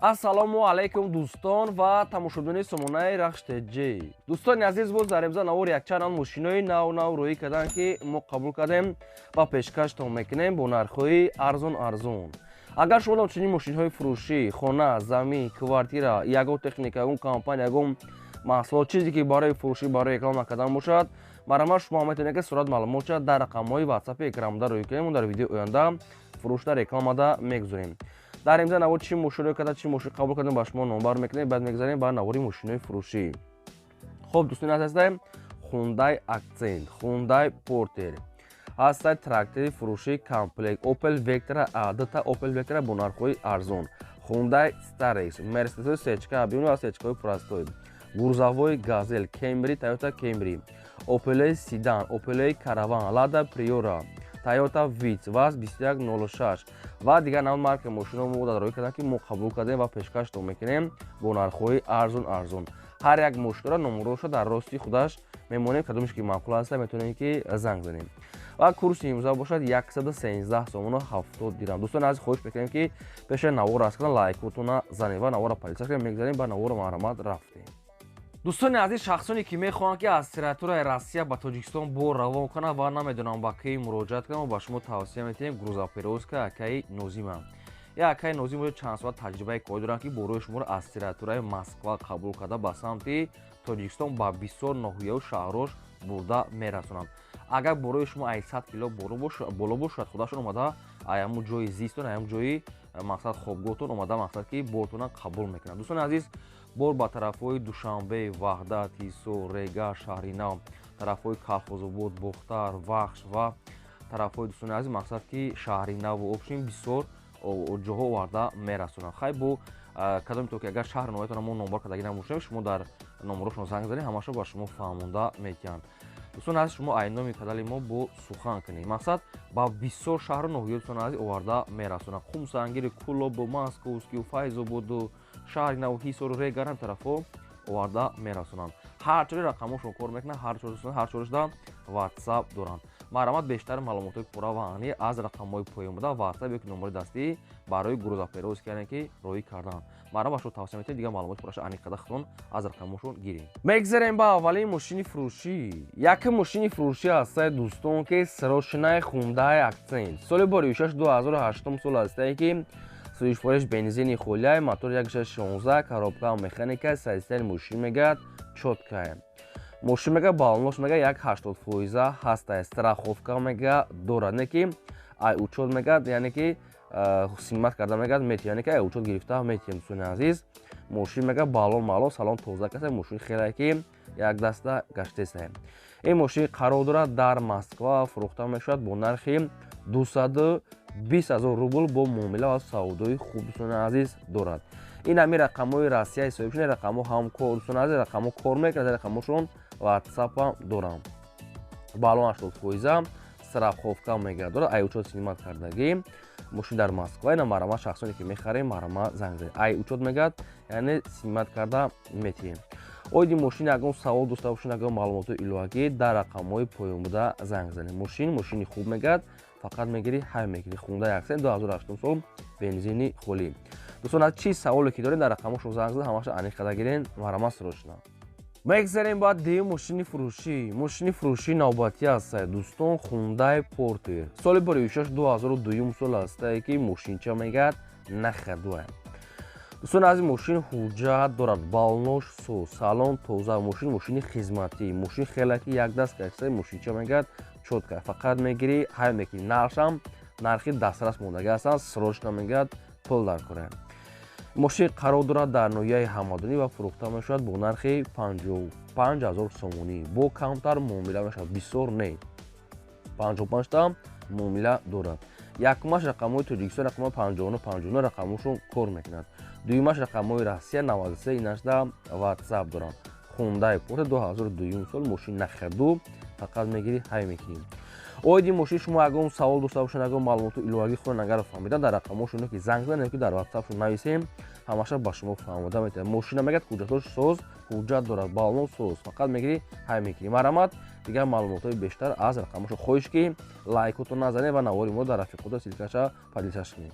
Ассалому алайкум, дӯстон ва тамошобинони сомонаи Рахш ТЖ. Дӯстони азиз, боз дар имза навор якчанд мошинои нав нав рӯӣ карданд, ки мо қабул кардем ва пешкаштон мекунем бо нархҳои арзон арзон. Агар шумо чунин мошинҳои фурӯшӣ, хона, замин, квартира, ягон техника, ягон компания, ягон маҳсулот, чизе ки барои фурӯшӣ, барои реклама кардан бошад, марҳамат, шумо метавонед, ки сурат маълумотша дар рақамҳои ватсапи экранбуда рӯй кунем. Дар видеои оянда фурӯшда, рекламада мегузорем. Дар имза навор чӣ мошин карда, чӣ мошин қабул кардем, ба шумо номбар мекунем. Баъд мегузарем ба навори мошинои фурӯшӣ. Хуб, дӯстони азиз, Хундай Акцент, Хундай Портер ҳастай, трактори фурӯшӣ комплект, Опел Вектра, дута Опел Вектра бо нархҳои арзон, Хундай Старекс, Мерседеси сечка объёмный ва сечкаҳои простой, грузовой Газел, Кемри, Тойота Кемри, Опелои седан, Опелои Караван, Лада Приора, Тойота Витс, ВАЗ 2106 ва дигар нав марка мошино мо дар рӯй кардам, ки мо қабул кардем ва пешкаштон мекунем бо нархҳои арзон арзон. Ҳар як мошинро номероша дар рости худаш мемонем. Кадомеш ки маъқул аста, метавонем ки занг занем. Ва курси имрӯза бошад 113 сомону 70 дирам. Дӯстони азиз, хоҳиш мекунем, ки пеша навор аз кардан лайкотона занем ва навора подписаться кунем. Мегзарем ба навора, марҳамат, рафтем. Дӯстони азиз, шахсоне ки мехоҳанд, ки аз территорияи Россия ба Тоҷикистон бор равон кунанд ва намедонам ба кӣ муроҷиат кунам, ба шумо тавсия метиҳем грузоперевозка акаи Нозима. Я акаи Нозим чанд соат таҷрибаи корӣ доранд, ки борҳои шуморо аз территорияи Москва қабул карда, ба самти Тоҷикистон ба бисёр ноҳияву шаҳрҳош бурда мерасонанд. Агар борои шумо ай 100 кило боло бошад, худашон омада аяму ҷои зистон, аяму ҷои, мақсад, хобгоҳтон омада, мақсад, ки бортона қабул мекунанд. Дӯстони азиз, бор ба тарафҳои Душанбе, Ваҳдат, Ҳисор, Регар, Шаҳри Нав, тарафҳои Калхозобод, Бохтар, Вахш ва тарафҳои, дӯстони азиз, мақсад, ки Шаҳри Наву общем бисёр ҷоҳо оварда мерасонанд. Хай, бо кадоме то ки агар шаҳр ноҳиятона мо номбар кардаги набошем, шумо дар номерошон занг занед, ҳамаашо ба шумо фаҳмонда метиҳанд. Дӯстони азиз, шумо айноми канали мо бо сухан кунед, мақсад, ба бисёр шаҳру ноҳиё, дӯстони азиз, оварда мерасонанд: Қумсангири, Кӯлобу, Московскию, Файзободу, Шаҳри Наву, Ҳисору, Регар, ҳам тарафҳо оварда мерасонанд. Ҳар чори рақамҳошон кор мекунанд, ҳар чорашда ватсап доранд. Марҳамат, бештар маълумотҳои пурра ва аниқ аз рақамҳои поён буда ватсап ёки номери дастӣ барои грузоперевозка, яъне ки роҳӣ кардан. Марҳамат, шумо тавсия метиҳед, дигар маълумоти пурраша аниқ карда худтон аз рақамҳошон гиред. Мегзарем ба аввалин мошини фурӯшӣ. Якум мошини фурӯшӣ ҳастае, дӯстон, ки срочный Хундай Акцент, соли боришаш 2008 сол ҳастае, ки сӯзишвориш бензини холияй, мотор 1.16, коробка механика. Состояние мошин мегӯяд чёткая. Мошин мега баллонош мега як 80% ҳастае. Страховка мега дорад, не ки ай учёт мегӯяд, яъне ки снимать карда мегӯяд метиҳ, яъне ки ай учёт гирифта метиҳем. Дӯстони азиз, мошин мега баллон малон, салон тоза каса. Мошин хеле ки як даста гаштесае. Ин мошин қарор дорад дар Москва, фурӯхта мешавад бо нархи 220 000 рубл, бо муомила ва савдои хуб, дӯстони азиз, дорад. Ин ҳамин рақамҳои Россия ҳисоб шуда, рақамҳо ҳамкор. Дӯстони азиз, рақамҳо кор мекунад, рақамҳошон ватсапам дорам. Баллон 80%, страховка мегӯяд дорад, ай учёт снимать кардагӣ. Мошин дар Москва. Ина марҳамат, шахсоне ки мехарем, марҳамат, занг занед. Ай учёт мегӯяд, яъне снимать карда метиҳем. Оиди мошин ягон савол дошта бошед, ягон маълумотҳои иловагӣ, дар рақамҳои поён буда занг занед. Мошин мошини хуб мегӯяд, фақат мегирӣ, ҳай мегирӣ. Хундай Аксент, 2008 сол, бензини холӣ. Дӯстон, аз чӣ саволе ки доред, дар рақамҳошон занг зада, ҳамаша аниқ карда гирен. Марҳамат, срочно. Мегзарем ба дуюм мошини фурӯшӣ. Мошини фурӯшӣ навбатӣ ҳастае, дӯстон, Хундай Портер, соли боришаш 2002 сол ҳастае, ки мошинча мегӯяд на ходу. Дӯстон аз мошин ҳуҷҷат дорад, баллонош соз, салон тоза. Мошин мошини хизматӣ. Мошин хеле ки як даст гашта. Мошинча мегӯяд чётко, фақат мегирӣ, ҳай мекунӣ. Нархшам нархи дастрас мондагӣ ҳастанд. Срочно мегӯяд пул дар кора. Мошин қарор дорад дар ноҳияи Ҳамадонӣ ва фурӯхта мешавад бо нархи 55 000 сомонӣ. Бо камтар муомила мешавад, бисёр не, 55та муомила дорад. Якумаш рақамҳои Тоҷикистон, рақамҳои 59 59, рақамҳошон кор мекунад. Дуюмаш рақамҳои Россия, 93, инашда ватсап доранд. Хундай Портер, 2002 сол, мошин на ходу, фақат мегирӣ, ҳай мекунӣ. Оиди мошин шумо ягон савол дошта бошед, ягон маълумоту иловагӣ хоҳед агар фаҳмидан, дар рақамҳошон ки занг занед ки дар ватсапшон нависем, ҳамаша ба шумо фаҳмода метавонад. Мошина мегӯяд ҳуҷҷатҳош соз, ҳуҷҷат дорад, баллон соз, фақат мегирӣ, ҳай мекунӣ. Марҳамат, дигар маълумотҳои бештар аз рақамҳошо. Хоҳиш ки лайкотон назанед ва навори мо дар рафиқота ссылка ша поделиться кунед.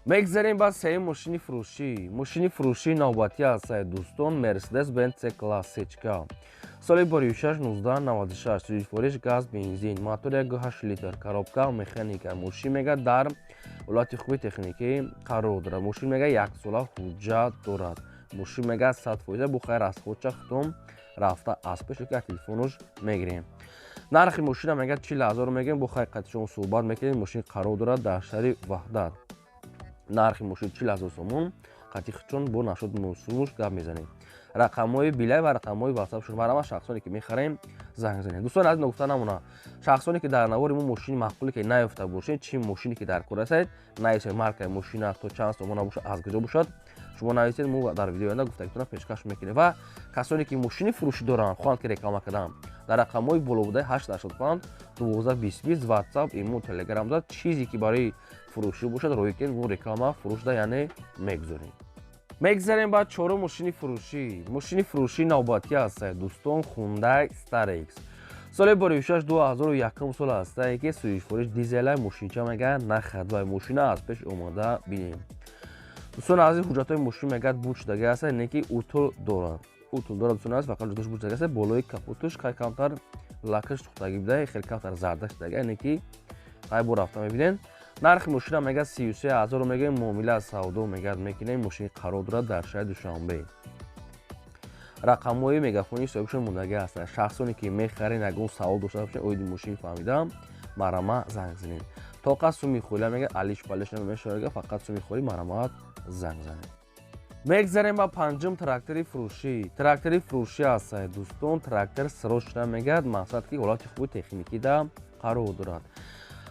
Мегзарем ба сеюм мошини фурӯшӣ. Мошини фурӯшии навбатӣ ҳастае, дӯстон, Мерседес Бенз С класс сечка. Соли боришаш 1996, сӯзишвориш газ, бензин, мотор 1,8 литр, коробка механика. Мошин мега дар ҳолати хуби техникӣ қарор дорад. Мошин мега яксола ҳуҷҷат дорад. Мошин мега 100% бо хайр расходча худтон рафта аз пеш ки телефонош мегирем. Нархи мошина мега 40 000 мегӯем, бо хайр қати шумо суҳбат мекунем. Мошин қарор дорад дар шаҳри Ваҳдат. Нархи мошин 40 000 сомон, қати худшон бо нашод мусумуш гап мезанем. Рақамҳои билай ва рақамҳои ватсап шумо барама шахсоне ки мехарем занг занед. Дӯстони азиз, ногуфта намона, шахсоне ки дар навори мо мошини маъқуле ки наёфта бошед, чӣ мошине ки дар кор ҳастед, нависед, маркаи мошина то чанд сомона бошад, аз куҷо бошад, шумо нависед, мо дар видеои оянда гуфтагитона пешкаш мекунем. Ва касоне ки мошини фурӯшӣ доранд, хоҳанд ки реклама карданд, дар рақамҳои боло будаи 885 12 20 20, WhatsApp, имо, Telegram дад, чизе ки барои фурӯшӣ бошад, рӯй кунед, мо реклама фурӯшда, яъне мегузорем. Мегзарем ба чорум мошини фурӯшӣ. Мошини фурӯшии навбатӣ ҳастае, дӯстон, Хундай Starex. Соли боришаш 2001 сол ҳастае, ки сӯзишвориш дизела. Мошинча мега нахад ва мошина аз пеш омада бинем. Дӯстони азиз, ҳуҷҷатҳои мошин мегӯяд буд шудагӣ аст, не ки утул дорад, утул дорад. Дӯстони азиз, фақат ҳуҷҷатош буд шудагӣ аст, болои капоташ хай камтар лакаш сӯхтагӣ буда, хеле камтар зарда шудагӣ, не ки хай бо рафта мебинед. Нархи мошина мегӯяд 33 000 мегӯем, муомила савдо мегӯяд мекунем. Мошини қарор дорад дар шаҳри Душанбе. Рақамҳои мегафони соҳибшон мондагӣ ҳастанд. Шахсоне ки мехарен, ягон савол дошта бошед оиди мошин фаҳмидаам, марҳамат, занг занед. Тоқа суми холия мега алиш палиш намешавад, фақат суми холи, марҳамат, занг занед. Мегзарем ба панҷум трактори фурӯшӣ. Трактори фурӯшӣ ҳастад, дӯстон, трактор срочно мегӯяд, мақсад ки ҳолати хуби техникида қарор дорад.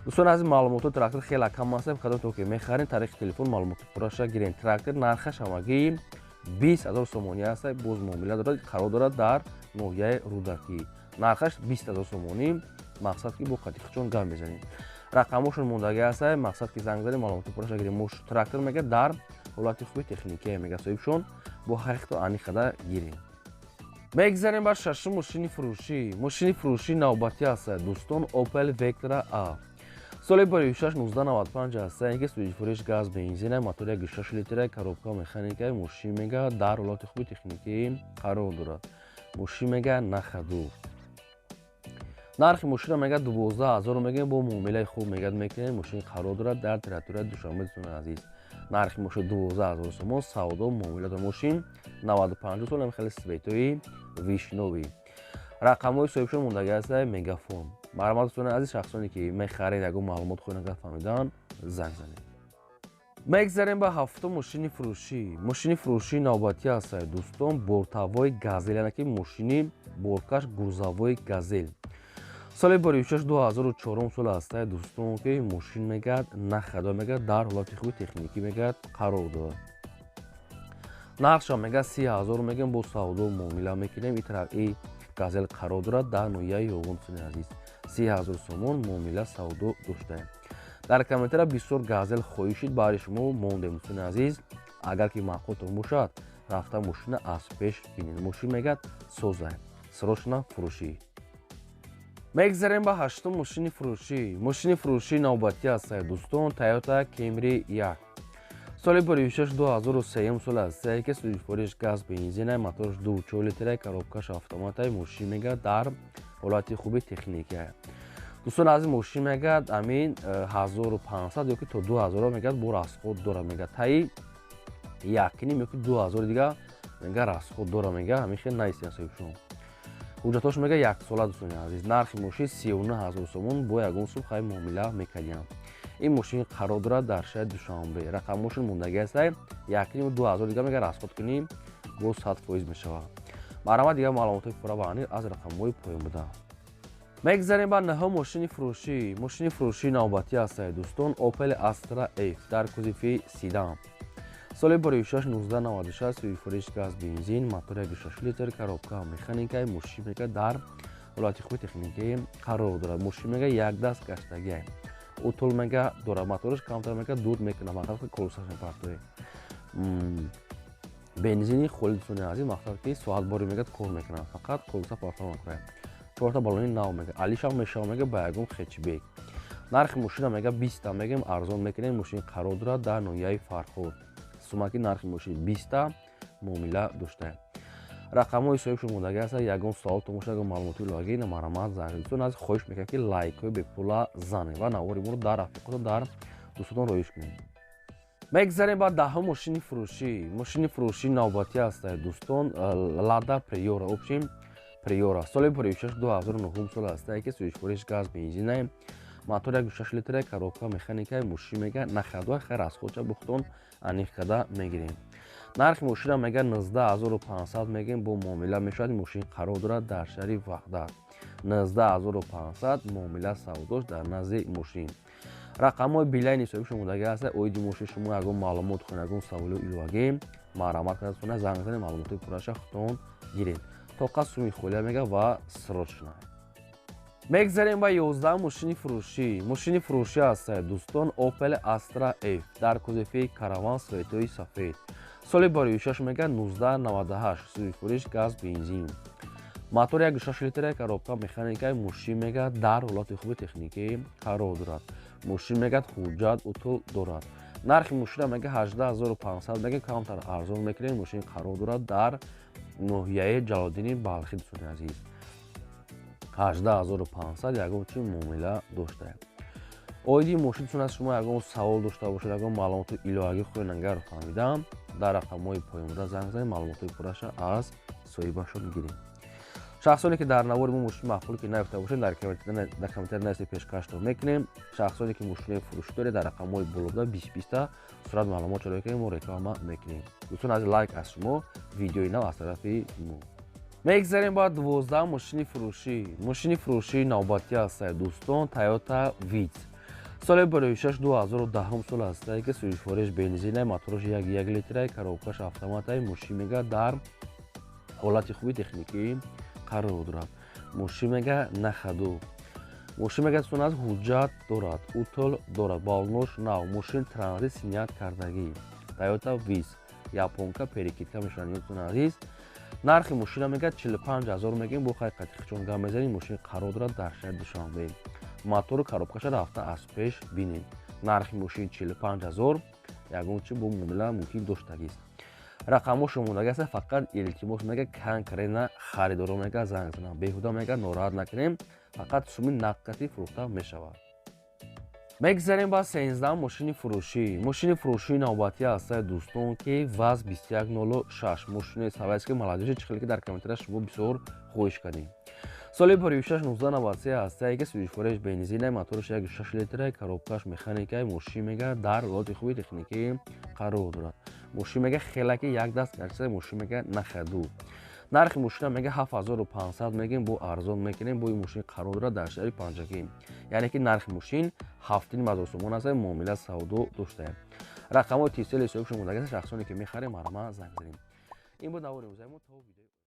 Дӯстон аз маълумоти трактор хеле кам аст, кадом ки мехарем, тариқи телефон маълумоти пурраша гирем. Трактор нархаш ҳамагӣ 20 000 сомонӣ аст, боз муомила дорад. Қарор дорад дар ноҳияи Рӯдакӣ. Нархаш 20 000 сомонӣ, мақсад ки бо қатиқчон гап мезанем. Рақамошон мондагӣ аст, мақсад ки занг занем, маълумоти пурраша гирем. Трактор мега дар ҳолати хуби техникия, мега соҳибшон бо ҳақиқату аниқада гирем. Мегзарем ба шашум мошини фурӯшӣ. Мошини фурӯшии навбатӣ аст, дӯстон, Opel Vectra A. Соли боришаш 1995 аст, ки сӯзишвориш газ, бензина, мотор 1,6 литра, коробка механика. Мошин мега дар ҳолати хуби техникӣ қарор дорад. Мошин мега на ходу. Нархи мошина мега 12 000 мегӯем, бо муомилаи хуб мегӯяд мекунем. Мошин қарор дорад дар территорияи Душанбе. Дӯстони азиз, нархи мошин 12 000 сомон, савдо муомила дорад. Мошин 95 сол, хеле цветои вишнёвый. Рақамҳои соҳибшон мондагӣ аст, мегафон. Марҳамат, дӯстони азиз, шахсоне ки мехаред, ягон маълумот хоҳед фаҳмидан, занг занед. Мегзарем ба ҳафтум мошини фурӯшӣ. Мошини фурӯшии навбатӣ аст, дӯстон, бортовой Газель, яъне ки мошини боркаш грузовой Газель. Соли боришаш 2004 сол аст, дӯстон, ки мошин мегӯяд на ходу, мегӯяд дар ҳолати хуби техникӣ мегӯяд қарор дорад. Нархшам мегӯяд 30 000 мегӯем, бо савдо муомила мекунем. И Газель қарор дорад дар ноҳияи Ёвон. Дӯстони азиз, 30 000 сомон, муомила савдо доштаем. Дар комментария бисёр Газель хоҳишид, баъди шумо мондем. Дӯстони азиз, агар ки маъқултон бошад, рафта мошина аз пеш бинед. Мошин мегӯяд соза, срочно фурӯшӣ. Мегзарем ба ҳаштум мошини фурӯшӣ. Мошини фурӯшии навбатӣ аст, дӯстон, Toyota Camry 1. Соли боришаш 2003 сол аст, ки сӯзишвориш газ, бензина, моторш 2,4 литра, коробкаш автомата. Мошин мегӯяд дар ҳолати хуби техникия. Дӯстон азиз, мошин мегӯяд амин 1500 ёки то 2000 мегӯяд бо расход дорад, мегӯяд таи якним ёки 2000 дига мега расход дорад, мега ҳамин хел наистиян соҳибшон. Ҳуҷҷатҳош мега яксола. Дӯстони азиз, нархи мошин 39 000 сомон, бо ягон сум хай муомила мекардиям. Ин мошин қарор дорад дар шаҳри Душанбе. Рақамҳошон мондагӣ аст, якним 2000 дига мега расход кунем, боз 100% мешавад. Марҳамат, дигар маълумотҳои пурра ва аниқ аз рақамҳои поён буда. Мегзарем ба наҳум мошини фурӯшӣ. Мошини фурӯшии навбатӣ аст, дӯстон, Opel Astra F дар кузови седан. Соли боришаш 1996, сӯзишвориш газ, бензин, мотор 1,6 литр, коробка механика. Мошин мега дар ҳолати хуби техникӣ қарор дорад. Мошин мега як даст гаштагӣ, утул мега дорад. Мотораш камтар мега дуд мекунад, мақсад ки колесаш мепартояд. Бензини холи. Дӯстони азиз, мақсад ки соатбори мегӯяд кор мекунад, фақат колеса партоф накунад. Чорта балони нав мега, алишам мешава мега ба ягон хэтчбек. Нархи мошина мега 20 мегем, арзон мекунем. Мошин қарор дорад дар ноҳияи Фархор. Сумаки нархи мошин 20 муомила доштаем. Рақамҳои соҳибшон мондагӣ ҳаст. Ягон суолтон бошад, ягон маълумоти иловагӣ, марҳамат, занг. Дӯстон азиз, хоҳиш мекунам, ки лайкҳои бепула занед ва навори моро дар рафиқотон, дар дӯстотон роиш кунед. Мегзарем ба даҳум мошини фурӯшӣ. Мошини фурӯшӣ навбатӣ ҳастад, дӯстон, Лада Приора, общем, Приора. Соли фурӯшаш 2009 сол ҳастае, ки сӯзишвориш газ бензинае, мотор 1,6 литра, коробка механикаи. Мошин мега на ходу, хайр, расход ша бухтон аниқ карда мегирем. Нархи мошина мега 19 500 мегем, бо муомила мешавад. Мошин қарор дорад дар шаҳри Ваҳдат. 19 500, муомила савдош дар назди мошин. Рақамҳои Билайни соҳиби шумодаги ҳаст. Оиди мошин шумо ягон маълумот хоҳед, ягон саволио иловагӣ, марҳамат карда занг занед, маълумотҳои пурраша худтон гиред. Тоқа суми холия мега ва срочно. Мегзарем ба 11 мошини фурӯшӣ. Мошини фурӯшӣ ҳастад, дӯстон, Opel Astra F дар кузови Караван, цвет ои сафед. Соли бароишаш мега 1998, сӯзишвориш газ бензин, мотор 1,6 литра, коробка механикаи. Мошин мега дар ҳолати хуби техникӣ қарор дорад. Мошин мега ҳуҷҷат утул дорад. Нархи мошина мега 18 500 мега, камтар арзон мекунем. Мошин қарор дорад дар ноҳияи Ҷалолиддини Балхӣ. Дӯстони азиз, 18 500, ягон чи муомила доштаем. Оиди мошин чун аз шумо ягон савол дошта бошед, ягон маълумоти иловагӣ хоҳед, агар фаҳмидам, дар рақамҳои поёнбуда занг занед, маълумотҳои пурраша аз соҳибашон гирем. Шахсоне ки дар навори мо мошини маъқул ки наёфта бошед, дар комментарий нависе, пешкаштон мекунем. Шахсоне ки мошинои фурӯшӣ доред, дар рақамҳои болобуда 20 20та сурат маълумот чаро кунем, мо реклама мекунем. Дӯстон азиз, лайк аз шумо, видеои нав аз тарафи мо. Мегзарем ба 12 мошини фурӯшӣ. Мошини фурӯшии навбатӣ ҳастад, дӯстон, Тойота Витс. Соли бароишаш 2010 сол ҳастае, ки сӯзишвориш бензинай, мотораш 1,1 литрай, коробка ш автоматай. Мошин мега дар ҳолати хуби техникӣ қарор дорад. Мошин мега на ходу. Мошин мега, дӯстон, аз ҳуҷҷат дорад, утул дорад, баллонош нав. Мошин транзит снят кардагӣ. Тойота Витс, японка, перекидка мешавад. Дӯстони азиз, нархи мошина мега 45 000 мегем, бо хай қатиқчон гап мезанем. Мошин қарор дорад дар шаҳри Душанбе. Мотору коробка ша рафта аз пеш бинем. Нархи мошин 45 000, ягон чи бо муомила мумкин доштагист. Рақамҳо мондагӣ аст. Фақат илтимос мега, конкретно харидоро мега занг занам, беҳуда мега нороҳат накунем, фақат суми нақдқатӣ фурӯхта мешавад. Мегзарем ба 13 мошини фурӯшӣ. Мошини фурӯшии навбатӣ ҳастад, дӯстон, ки ВАЗ 2106, мошини советский молодёжи, чӣ хеле ки дар комментария шумо бисёр хоҳиш кардем. Соли парвишаш 1993 ҳастае, ки сӯзишвориш бензинай, мотораш 1,6 литрай, коробка ш механикай. Мошин мега дар ҳолати хуби техникӣ қарор дорад. Мошин мега хелаки як даст гардида. Мошин мега на ходу. Нархи мошина мега 7500 мегем, бо арзон мекунем. Бо ин мошин қарор дорад дар шаҳри Панҷакент, яъне ки нархи мошин 7,5 ҳазор сомон аст, муомила савдо доштаем. Рақамҳои Тисели соҳиб шумо мондагӣ. Шахсоне ки мехарем, марҳамат, занг занем. Ин буд навори имрӯзаи мо. То видео.